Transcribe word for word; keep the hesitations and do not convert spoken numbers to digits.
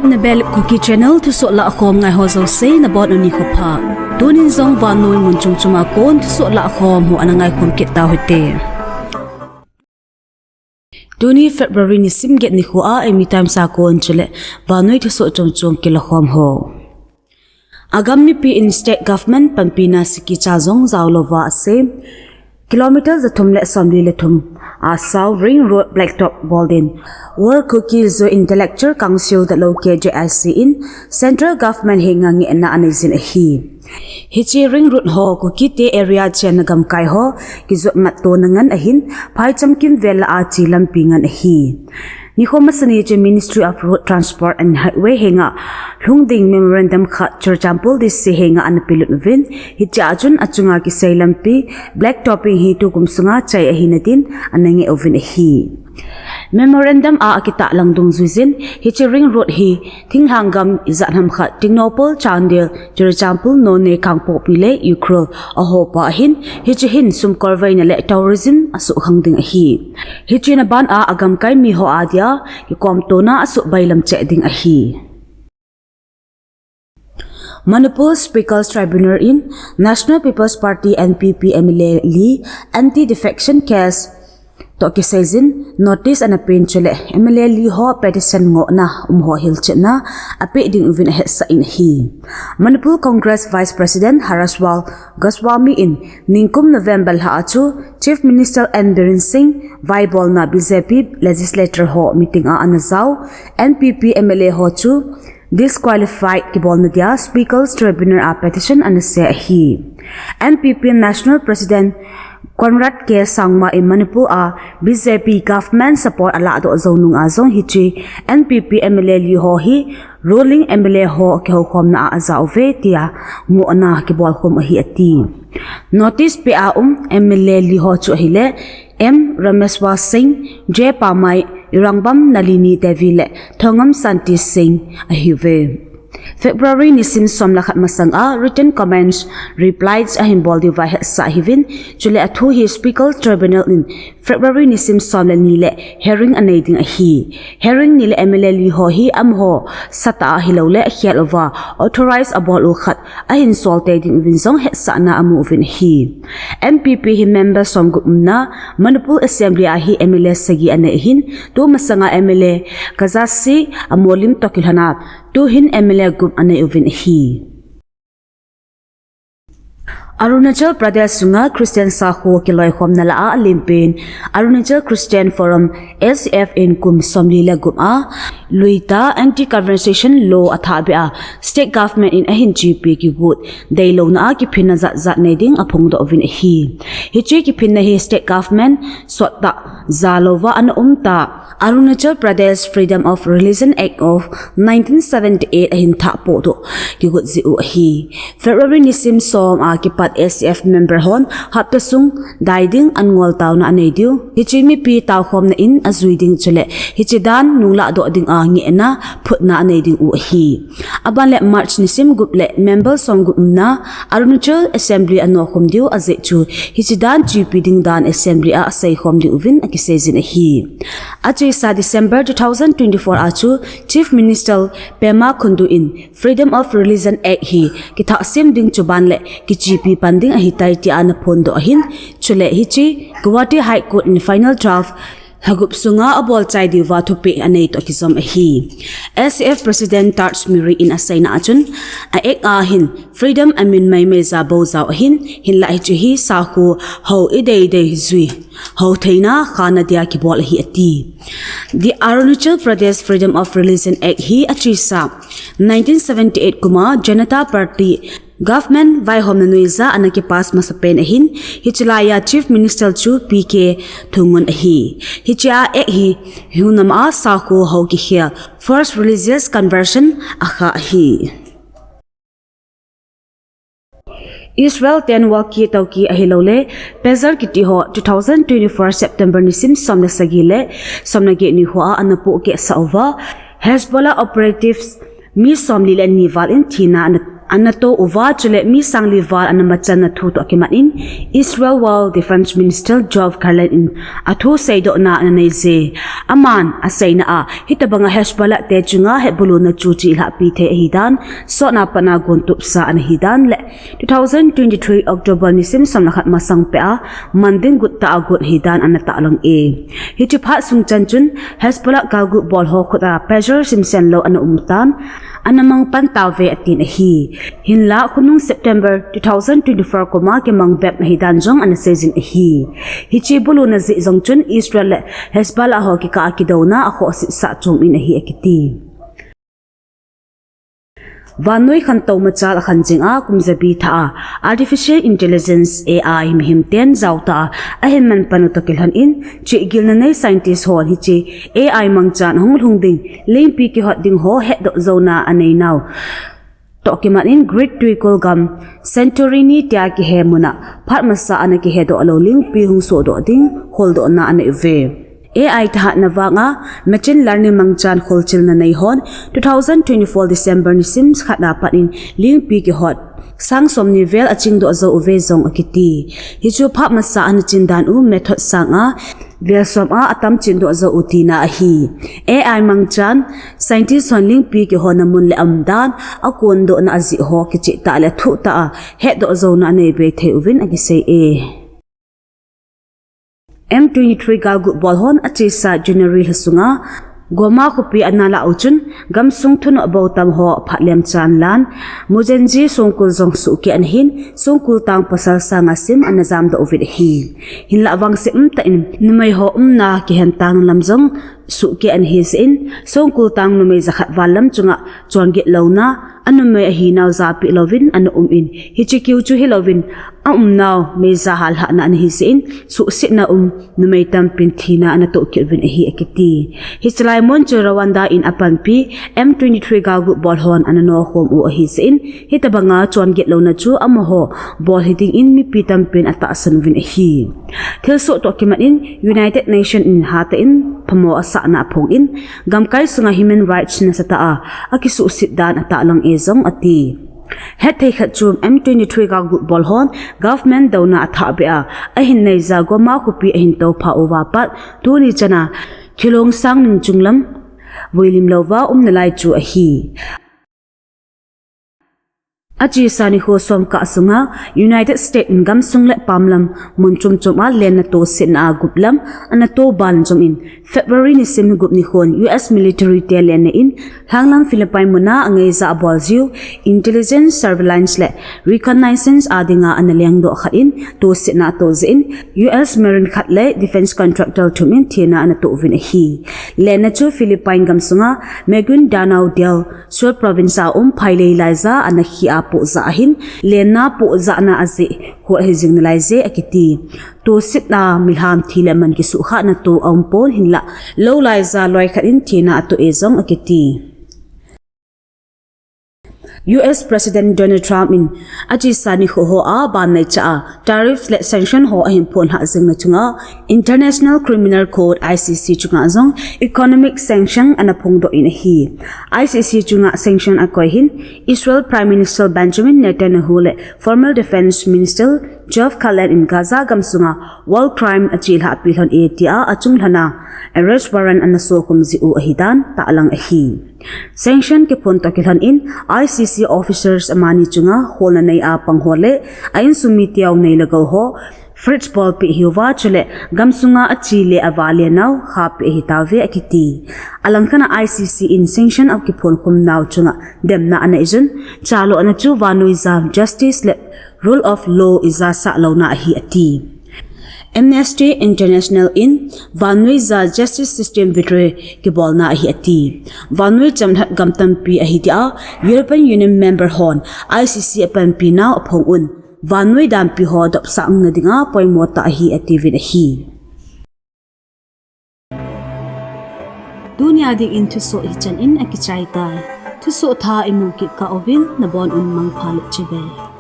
Nabel Kuki Channel thusoh lahkhom ngai ho jouse nabonun nikho pha. Tunin jong vannoi mun chom chom a kon thusoh lahkhom ho ana ngaikhom kit tau hite. Tuni February nisim get nikho a Eimi Times a kon chule vannoi thusoh chom chom kilakhom ho. Agam mipi in state government panpina sikicha jong jaolouva asem kilometer jathum le somli le thum a sao ring road blacktop bol din World Kuki Zo Intellectual Council dalou K J I C in central government henga ngehna anei jin ahi. Hiche ring road ho Kuki te area chenna gamkai ho kijot mat tona ngan ahin, phaicham kimvel lah a che lampi ngan ahi. Nikho masani chu Ministry of Road Transport and Highway henga lhung ding memorandum khat Churachandpur D C henga ana pelut uvin, hichea chun achunga kisei lampi black topping hi tukum sunga chai ahina din ana ngeh uvin ahi. Memorandum a akitahlang dungjuijin, hiche ring road hi thinglhang gam ijat ham khat Tengnoupal, Chandel, Churachandpur, Noney, Kangpokpi le Ukhrul ahopa ahin, hiche hin sum kolveina le tourism asohkhang ding ahi. Hiche na ban a agamkai miho adia kikomtona asoh bailam cheh ding ahi. Manipur Speakers Tribunal in National People's Party, N P P, M L A li anti-defection case toh kiseijin notice ana pen chule M L A li ho petition ngohna um ho hilchetna apeh ding uvin ahetsah in ahi. Manipur Congress Vice President Hariswal Goswami in ningkum November lha a chu Chief Minister N Biren Singh vaibolna B J P legislator ho meeting a ana jao N P P M L A ho chu disqualified kibolna dia Speakers Tribunal a petition ana se ahi. N P P National President Conrad K Sangma in Manipur a B J P government support alahdoh jou nunga jong hiche N P P M L A li ho hi ruling M L A ho kihoukhomna a ajao uve tia ngohna kibolkhum ahi ati. Notice peh a um M L A li ho chu ahile M Rameshwar Singh, J Parmai, Irangbam Nalini Devi le Thongam Shanti Singh ahiuve. February nisim som le khat masang a written comments replies ahin bol diuva hetsah ahiuvin, chule athu hi Speaker Tribunal in February nisim som le ni le hearing anei ding ahi. Hearing ni le M L A li ho hi amaho satah a hilou le akhel uva authorize abol u khat ahin sol tei ding uvin jong hetsahna amu uvin ahi. N P P hi member somgup umna Manipur Assembly a hi M L A sagi anei ahin, tu masanga M L A Kajasi Amollim toh kilhona tuhin M L A gup anei uvin ahi. Arunachal Pradesh sunga Christian sakho kiloikhomna lah a alimpen Arunachal Christian Forum, A C F in kum somli le gup a luita anti-covenantation law athahbeh a state government in ahin chepi kigot deilouna a kiphinna jatjat nei ding aphongdoh uvin ahi. Hiche kiphinna hi state government sottah jalouva ana umta Arunachal Pradesh Freedom of Religion Act of nineteen seventy-eight ahin thah podoh kigot jeh u ahi. February nisim som a kipat A C F member hon hapta sung dai ding an ngol taona anei diu, hiche mipi taokhomna in ajui ding chule hiche dan nunglah doh dinga ngehna phutna anei ding u ahi. Aban le March nisim gup le member somgup umna Arunachal Assembly anokhum diu ajeh chu hiche dan chepi ding dan Assembly a aseikhom ding uvin akiseijin ahi. Achesa December two thousand twenty-four a chu Chief Minister Pema Khandu in Freedom of Religion Act hi kithahsem ding chuban le kichepi pan ding ahitai tia ana phondoh ahin, chule hiche Guwahati High Court in final draft lhagup sunga abolchai diuva thupeh anei toh kijom ahi. A C F President Taj Miri in aseina a chun, a Act a hin freedom amin maimai ja bou jao ahin, hinlah hiche hi sakho hou ideidei jui hou theina khana dia kibol ahi ati. The Arunachal Pradesh Freedom of Religion Act hi achesa nineteen seventy-eight kum a Janata Party government vaihomna noiya ana kipass masapen ahin, hiche laiya Chief Minister chu P K Thungon ahi. Hiche a Act hi hunam a sakho hou kikhel, forced religious conversion akhah ahi. Israel ten walkie talkie ahiloule pager kiti ho two thousand twenty-four September nisim som le sagi le som le get nikho a ana pohkehsah uva, Hezbollah operatives mi somli le ni val in thina ana ana to uva, chule mi sang li val ana machan na thu toh kimat in Israel War Defense Minister Yoav Gallant in athu seidohna ana nei je. Aman aseina a, hitabanga Hezbollah te chunga hetbuluna chu chelhahpi thei ahidan, sotna pana gon tupsa ana hidan le two thousand twenty-three October nisim som le khat masang peh a man ding guttah a gon ahidan ana tahlang e. Hiche phat sung chan chun Hezbollah galgut bol ho khut a pressure simsen lou ana um tan, ana mang pan tauve atin ahi. Hinla khonung September two thousand twenty-four kum a kimang bep ahidan jong ana seijin ahi. Hiche buluna jeh jong chun Israel le Hezbollah ho kikah a kidouna akhohsetsah chom in ahi akiti. Vannoi khantou machal akhan jing a kum jabi thah a Artificial Intelligence, A I, mihem ten jaotah a ahin man pan u toh kilhon in, chihgilna nei scientist hon hiche A I mangchan ahung lhung ding, lengpi kihot ding ho hetdoh jouna anei nau toh kimat in Greek tuikol gam Santorini tia kihe mun a phat masa ana kihedoh lou lengpi hung sohdoh ding holdohna anei uve. A I thahatna vanga machine learning mangchan kholchilna nei hon two thousand twenty-four December nisim khat a pat in lengpi kihot sang somni vel achingdoh jou uve jong akiti. Hichu phat masa ana chin dan u method sanga vel som a atam chindoh jou u tina ahi. A I mangchan scientist hon lengpi kihotna mun le aumdan, akondohna ajeh ho kichehtah le athuhtah a hetdoh jouna anei be thei uvin akisei e. M twenty-three galgut bol hon achesa January lha sunga Goma khopi ana lah u chun gamsung thunoh bou tam ho phatlem chan lan Mujenji songkul jong suhkeh ana hin, songkul tang pasal sanga sim ana jamdoh uvin ahi. Hinlah vangset umtah in numei ho umna kihen tangna lam jong suhkeh ana hi jeh in, songkul tang numei jakhat val lam chunga chonget louna, anumei ahinau japeh louvin ana um in, hiche kiu chu hilouvin aumnau meiya hallhahna ana hi jeh in, suhsetna um numei tampin thina ana toh kit uvin ahi akiti. Hiche lai mun chu Rwanda in apanpi M twenty-three galgut bol hon ana nokhom u ahi jeh in, hitabanga chonget louna chu amaho bol hi dingin mipi tampin atahsan uvin ahi. Thilsoh toh kimat in United Nation in hatah in phamo asahna aphong in, gamkai sunga human rights nasatah a akisuhset dan atahlang e jong ati. Hetthei khat chu M twenty-three galgut bol hon government douna athah beh a ahin neija Goma khopi ahin toupha uva pat tuni chana kilong sang ning chunglam vuilim louva um nalai chu ahi. Achesa nikho somkah sunga United States in gamsung le pamlam mun chomchom a lenna tosetna a gup lam ana toban jom in, February nisim gup nikhon U S military te lenna in lhanglam Philippine muna angeija abol jiu intelligence, surveillance le reconnaissance a dinga ana lengdoh khat in tosetna ato jeh in, U S Marine khat le defense contractor thum in thina ana toh uvin ahi. Lenna chu Philippine gamsunga Maguindanao del Sur province a um Phailei laija ana khi a pohjah ahin, lenna pohjahna ajeh hol ahi jing nalai je akiti. Tosetna milham thi le man kisuhkhahna to aumpon hinlah, lou laija loi khat in thina atoh e jong akiti. U S President Donald Trump in achesa nikho ho a banneicha a tariff le sanction ho ahin phonlhah jingna chunga International Criminal Court, I C C, chunga jong economic sanction ana phongdoh in ahi. I C C chunga sanction akoi hin Israel Prime Minister Benjamin Netanyahu le former Defense Minister Yoav Gallant in Gaza gamsunga war crime achelhahpi lhon e tia achung lhona arrest warrant ana sokhum jeh u ahidan tahlang ahi. Sanction kiphon toh kilhon in I C C officers amani chunga kholna nei a pang ho le a insung mi teu nei le gou ho freeze bolpeh ahiuva, chule gamsunga ache le avale nau khahpeh ahitauve akiti. Alangkhat a I C C in sanction akiphonkhum nau chunga demna anei jun, chalouna chu vannoija justice le rule of law ijasah louna ahi ati. Amnesty International in vannoija justice system betray kibolna ahi ati. Vannoi chamlhat gam tampi ahi tia European Union member hon I C C apanpi nau aphong un, vannoi dampi ho dopsahna dinga poimo tah ahi atiuvin ahi. Tunia dingin thusoh hichan in akichai tai. Thusoh thah imu kit kah uvin nabon un mangpha le chibai.